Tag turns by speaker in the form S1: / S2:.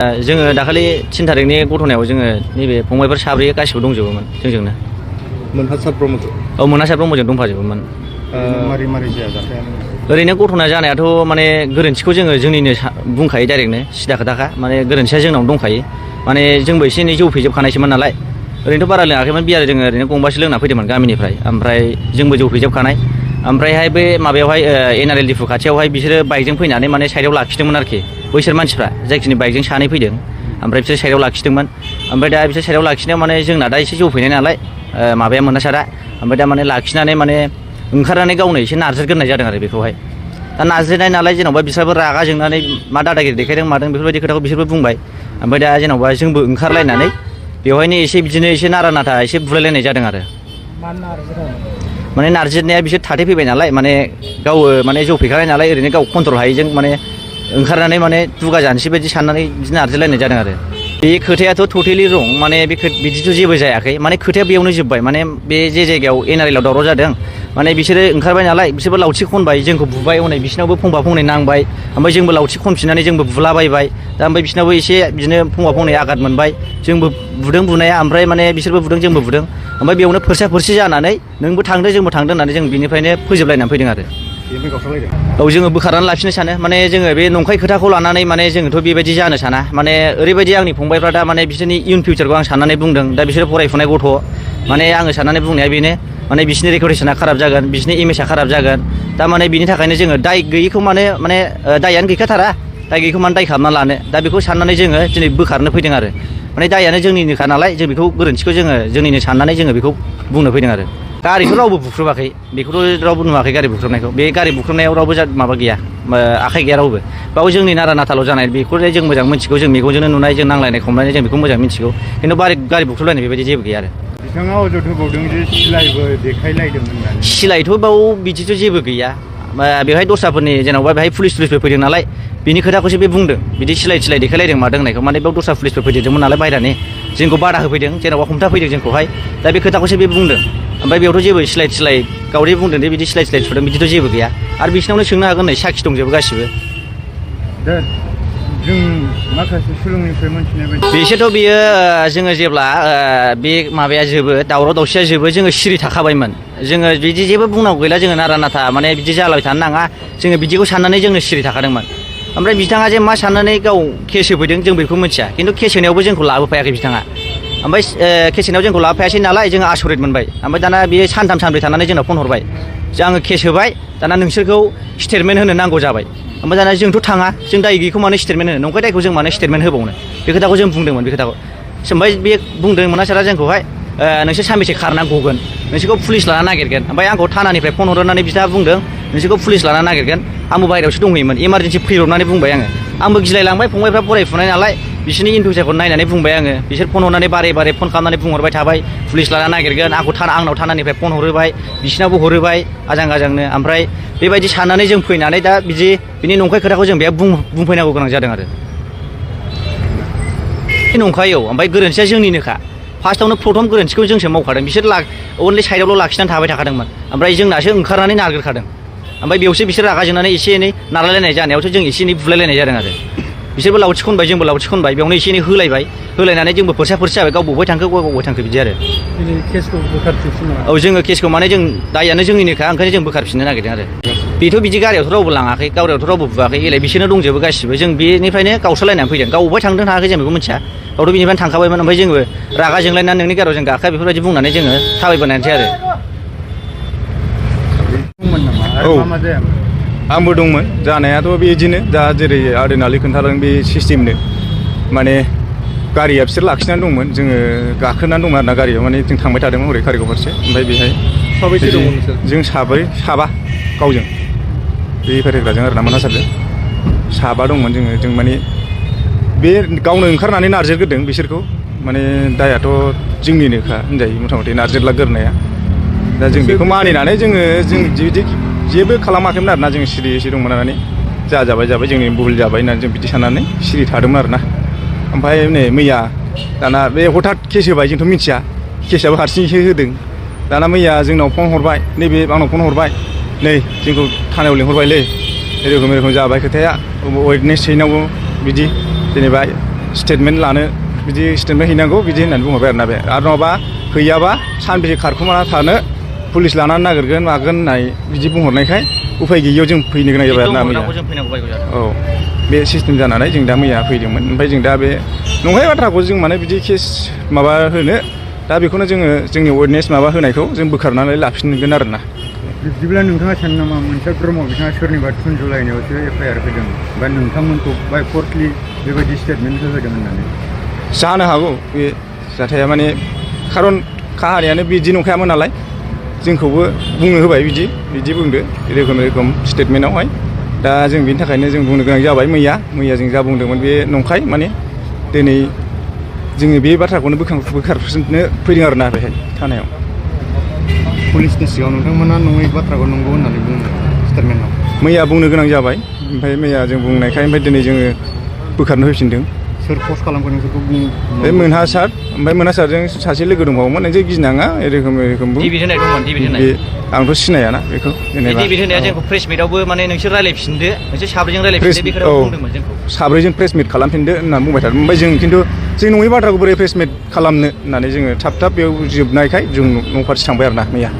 S1: जोङो दाखालि 3 थारिखनि गथ'नायाव जोङो नैबे फंबायफोर साब्रै गासिबो दंजोबोमोन जोंजोंनो।
S2: मोनहासार ब्रह्मजों?
S1: औ मोनहासार ब्रह्मजों दंफाजोबोमोन।
S2: मारै मारै जाया जाथाया?
S1: ओरैनो गथ'ना जानायाथ' माने गोरोन्थिखौ जोङो जोंनिनो बुंखायो डाइरेक्टनो सिदा खोथाखा माने गोरोन्थिया जोंनावनो दंखायो। माने जोंबो एसे एनै जौ फेजोबखानायसोमोन नालाय ओरैनोथ' बारा लोङाखैमोन बियार जोङो ओरैनो गंबासो लोंना फैदोंमोन गामिनिफ्राय ओमफ्राय जोंबो जौ फेजोबखानाय ओमफ्रायहाय बे माबायावहाय एनआरएल डिफु खाथियावहाय बिसोरो बाइकजों फैनानै माने साइडआव लाखिदोंमोन आरोखि बैसोर मानसिफ्रा जायखिनि बाइकजों सानै फैदों ओमफ्राय बिसोर साइडआव लाखिदोंमन ओमफ्राय दा बिसोर साइडआव लाखिनायाव माने जोंना दा एसे जौ फेनाय नालाय माबाया मोनहासारा ओमफ्राय दा माने लाखिनानै माने ओंखारनानै गावनो एसे नारज्रिग्रोनाय जादों आरो बेखौहाय दा नारज्रिनाय नालाय जेन'बा बिसोरबो रागा जोंनानै मा दादागिरि देखायदों मादों बेफोरबायदि खोथाखौ बिसोरबो बुंबाय ओमफ्राय दा जेन'बा जोंबो ओंखारलायनानै बेवहायनो एसे बिदिनो एसे नारा नाथा एसे बुलायलायनाय जादों आरो माने नारजिनाया बिसोर थाथै फैबाय नालाय माने गाव माने जौ फेखानाय नालाय ओरैनो गाव कन्ट्रल हायैजों माने ओंखारनानै माने दुगा जानोसै बायदि साननानै बिदि नारजिलायनाय जादों आरो बे खोथायाथ' टटेलि रं माने बे बिदिथ' जेबो जायाखै माने खोथाया बेयावनो जोब्बाय माने बे जे जायगायाव एनआरएलआव दावराव जादों माने बिसोरो ओंखारबाय नालाय बिसोरबो लावथि खनबाय जोंखौ बुबाय हनै बिसिनावबो फंफा फंनै नांबाय ओमफ्राय जोंबो लावथि खनफिननानै जोंबो बुलाबायबाय दा ओमफ्राय बिसिनावबो एसे बिदिनो फंफा फंनै आघात मोनबाय जोंबो बुदों बुनाया ओमफ्राय माने बिसोरबो बुदों जोंबो बुदों ओमफ्राय बेयावनो फोरसा फोरसि जानानै नोंबो थांदों जोंबो थांदों होननानै जों बिनिफ्रायनो फोजोबलायनानै फैदों आरो औ जोङो बोखारनानै लाफिननो सानो माने जोङो बे नंखाय खोथाखौ लानानै माने जोङोथ' बेबायदि जानो साना माने ओरैबायदि आंनि फंबायफ्रा दा माने बिसोरनि इयुन फिउचारखौ आं साननानै बुंदों दा बिसोरो फरायफुनाय गथ' माने आङो साननानै बुंनाया बेनो माने बिसोरनि रेपुटेसना खाराब जागोन बिसोरनि इमेजआ खाराब जागोन दा माने बिनि थाखायनो जोङो दाय गैयैखौ माने दायानो गैखाथारा दाय गैयैखौ माने दाय खालामना लानो दा बेखौ साननानै जोङो दिनै बोखारनो फैदों आरो माने दायानो जोंनिनोखा नालाय जों बेखौ गोरोन्थिखौ जोङो जोंनिनो साननानै जोङो बेखौ बुंनो फैदों आरो गारिखौ रावबो बुख्रुबाखै बेखौथ' रावबो नुवाखै गारि बुख्रुबनायखौ बे गारि बुख्रुबनायाव रावबो माबा गैया आखाइ गैया रावबो बाव जोंनि नारा नाथाल' जानाय बेखौलाय जों मोजां मिथिगौ जों मेगनजोंनो नुनाय जों नांलायनाय खमलायनाय जों बेखौ मोजां मिथिगौ खिन्थु गारि बुख्रुबलायनाय बेबायदि जेबो गैया आरो
S2: बिथाङा अजद होबावदों जे सिलाइबो देखायलायदों होननानै
S1: सिलाइथ' बाव बिदिथ' जेबो गैया बेवहाय दस्राफोरनि जेन'बा बेहाय पुलिसफोर फैदों नालाय बिनि खोथाखौसो बे बुंदों बिदि सिलाइ देखायलायदों मादों होननायखौ माने बेयाव दस्रा पुलिसफोर फैदेरदोंमोन नालाय बायह्रानि जोंखौ बादा होफैदों जेन'बा हमथाफैदों जोंखौहाय दा बे खोथाखौसो बे बुंदों ओमफ्राय बेयावथ' जेबो सिलाइ गावदे बुंदों दे बिदि सिलाइ थुदों बिदिथ' जेबो गैया आरो बिसिनावनो सोंनो हागोन नै साखि दंजोबो गासिबो
S2: दा जों माखासे सुलुंनिफ्राय मोनथिनाय बायदि
S1: बिसोरथ' बियो जोङो जेब्ला बे माबाया जोबो दावराव दावसिया जोबो जोङो सिरि थाखाबायमोन जोङो बिदि जेबो बुंनांगौ गैला जोङो नारा नाथा माने बिदि जालाबाय थानो नाङा जोङो बिदिखौ साननानै जोङो सिरि थाखादोंमोन ओमफ्राय बिथाङा जे मा साननानै गाव केस होफैदों जों बेखौ मिथिया खिन्थु केस होनायावबो जोंखौ लाबोफायाखै बिथाङा ओमफ्राय केस होनायाव जोंखौ लाबोफायासै नालाय जोङो आसरित मोनबाय ओमफ्राय दाना बियो सानथाम सानब्रै थानानै जोंनाव फन हरबाय आङो केस होबाय दाना नोंसोरखौ स्टेटमेन्ट होनो नांगौ जाबाय ओमफ्राय दाना जोंथ' थाङा जों दाय गैयैखौ मानो स्टेटमेन्ट होनो नंखाय दायखौ जों मानो स्टेटमेन्ट होबावनो बे खोथाखौ जों बुंदोंमोन बे खोथाखौ ओमफ्राय बे बुंदों मोनहासारा जोंखौहाय नोंसोर सानबेसे खारना गगोन नोंसोरखौ पुलिस लाना नागिरगोन ओमफ्राय आंखौ थानानिफ्राय फन हरनानै बिथाङा बुंदों नोंसोरखौ पुलिस लाना नागिरगोन आंबो बाहेरायावसो दंहैयोमोन इमारजेन्सि फैब्रबनानै बुंबाय आंबो गिलायलांबाय फंबायफ्रा फरायफुनाय नालाय बिसोरनि इन फिउचारखौ नायनानै बुंबाय आङो बिसोर फन हरनानै बारे बारे फन खालामनानै बुंहरबाय थाबाय पुलिस लाना नागिरगोन आंनाव थानानिफ्राय फन हरोबाय बिसिनावबो हरोबाय आजां गाजांनो ओमफ्राय बेबायदि साननानै जों फैनानै दा बिनि नंखाय खोथाखौ जों बेयाव बुंफैनांगौ गोनां जादों आरो नंखाय औ ओमफ्राय गोरोन्थिया जोंनिनोखा फार्स्टआवनो प्रथम गोरोन्थिखौ जोंसो मावखादों बिसोर अनलि साइडआवल' लाखिनानै थाबाय थाखादोंमोन ओमफ्राय जोंनासो ओंखारनानै नारग्रोखादों ओमफ्राय बेयावसो बिसोर रागा जोंनानै एसे एनै नारलायलायनाय जानायावसो जों एसे एनै बुलायलायनाय जादों आरो बिसोरबो लावथि खनबाय जोंबो लावथि खनबाय बेयावनो एसे एनै होलायनानै जोंबो फोरसा जाबाय गाव बबेहाय थांखो गाव बबेहाय थांखो बिदि आरो औ जोङो केसखौ माने जों दायानो जोंनिनोखा ओंखायनो जों बोखारफिननो नागिरदों आरो बेथ' बिदि गारियावथ' रावबो लाङाखै गारियावथ' रावबो बुवाखै एलाय बिसोरनो दंजोबो गासिबो जों बेनिफ्रायनो गावस्रालायनानै फैदों गाव बबेहाय थांदों थाङाखै जों बेखौ मिथिया गावथ' बेनिफ्रायनो थांखाबायमोन ओमफ्राय जोंबो रागा जोंलायनानै नोंनि गारियाव जों गाखोया बेफोरबायदि बुंनानै जोङो थाबायबोनायसै आरो
S2: औ आंबो दंमोन जानायाथ' बिदिनो दा जेरै आदैनालि खोन्थादों बे सिस्टेमनो माने गारिया बिसोर लाखिनानै दंमोन जोङो गाखोनानै दंमोन आरोना गारियाव माने जों थांबाय थादोंमोन हरै कारिगाव फारसे ओमफ्राय बेहाय
S3: साबैसे दंमोन
S2: जों साबा गावजों बे फेरेग्राजों आरोना मोनहासारजों साबा दंमोन जों माने बे गावनो ओंखारनानै नारजिरग्रोदों बिसोरखौ माने दायाथ' जोंनिनोखा होनजायो मथा मथि नारजिरलाग्रोनाया दा जों बेखौ मानिनानै जों बिदि जेबो खालामाखैमोन आरोना जों सिरियैसो दंमोन होननानै जाबाय जोंनि भुल जाबाय होननानै जों बिदि साननानै सिरि थादोंमोन आरोना ओमफ्राय नै मैया दाना बे हथात केस होबाय जोंथ' मिथिया केसआबो हारसिङैसो होदों दाना मैया जोंनाव फन हरबाय नैबे आंनाव फन हरबाय नै जोंखौ थानायाव लिंहरबायलै रोखोम जाबाय खोथाया वेटनेस हैनांगौ बिदि जेनेबा स्टेटमेन्ट लानो बिदि स्टेटमेन्ट हैनांगौ बिदि होननानै बुंहरबाय आरोना बे आरो नङाबा हैयाबा सानबेसे खारखुमाना थानो पुलिस लानानै नागिरगोन मागोन होननाय बिदि बुंहरनायखाय उफाय गैयियाव जों फैनो गोनां जाबाय आरोना मैया
S1: जों फैनांगौ बायग' जादों
S2: औ बे सिस्टेम जानानै जों दा मैया फैदोंमोन ओमफ्राय जों दा बे नंखाय बाथ्राखौ जों माने बिदि केस माबा होनो दा बेखौनो जोङो जोंनि एवेरनेस माबा होनायखौ जों बोखारनानै लाफिनगोन आरोना
S3: बिदिब्ला नोंथाङा सानो नामा मोनसे ब्रह्म बिथाङा सोरनिबा थुनजुलायनायावसो एफआइआर होदों बा नोंथांमोनखौ बाय कर्टलि बेबायदि स्टेटमेन्ट होदों होननानै
S2: जानो हागौ बे जाथाया माने खारन काहानियानो बिदि नंखायामोन नालाय जोंखौबो बुंनो होबाय बिदि बुंदो रोखोम स्टेटमेन्टआवहाय दा जों बेनि थाखायनो जों बुंनो गोनां जाबाय मैया जों जा बुंदोंमोन बे नंखाय माने दिनै जोङो बे बाथ्राखौनो बोखारफिननो फैदों आरोना बेहाय थानायाव
S3: पुलिसनि सिगाङाव नोंथांमोना नङै बाथ्राखौ नंगौ होननानै बुङो स्टेटमेन्टआव
S2: मैया बुंनो गोनां जाबाय ओमफ्राय मैया जों बुंनायखाय ओमफ्राय दिनै जोङो बोखारनो होफिनदों
S3: सोर पस्ट खालामगोन नोंसोरखौ बुं
S2: बे मोनहा सारजों सासे लोगो दंबावोमोन नोंसोर गिनाङा रोखोम
S1: डिबिट होनाय दंमोन डिबिट होनाय
S2: आंथ' सिनायाना बेखौ जेनेबा
S1: डिबिट होनाया जोंखौ प्रेस मिटआवबो माने नोंसोर रायलायफिनदो नोंसोर साब्रैजों रायलायफिनदो बे खोथाखौ बुंदोंमोन जोंखौ
S2: साब्रैजों प्रेस मिट खालामफिनदो होननानै बुंबाय थादों ओमफ्राय जों खिन्थु जों नङै बाथ्राखौ बोरै प्रेस मिट खालामनो होननानै जोङो थाब बेयाव जोबनायखाय जों न' फारसे थांबाय आरोना मैया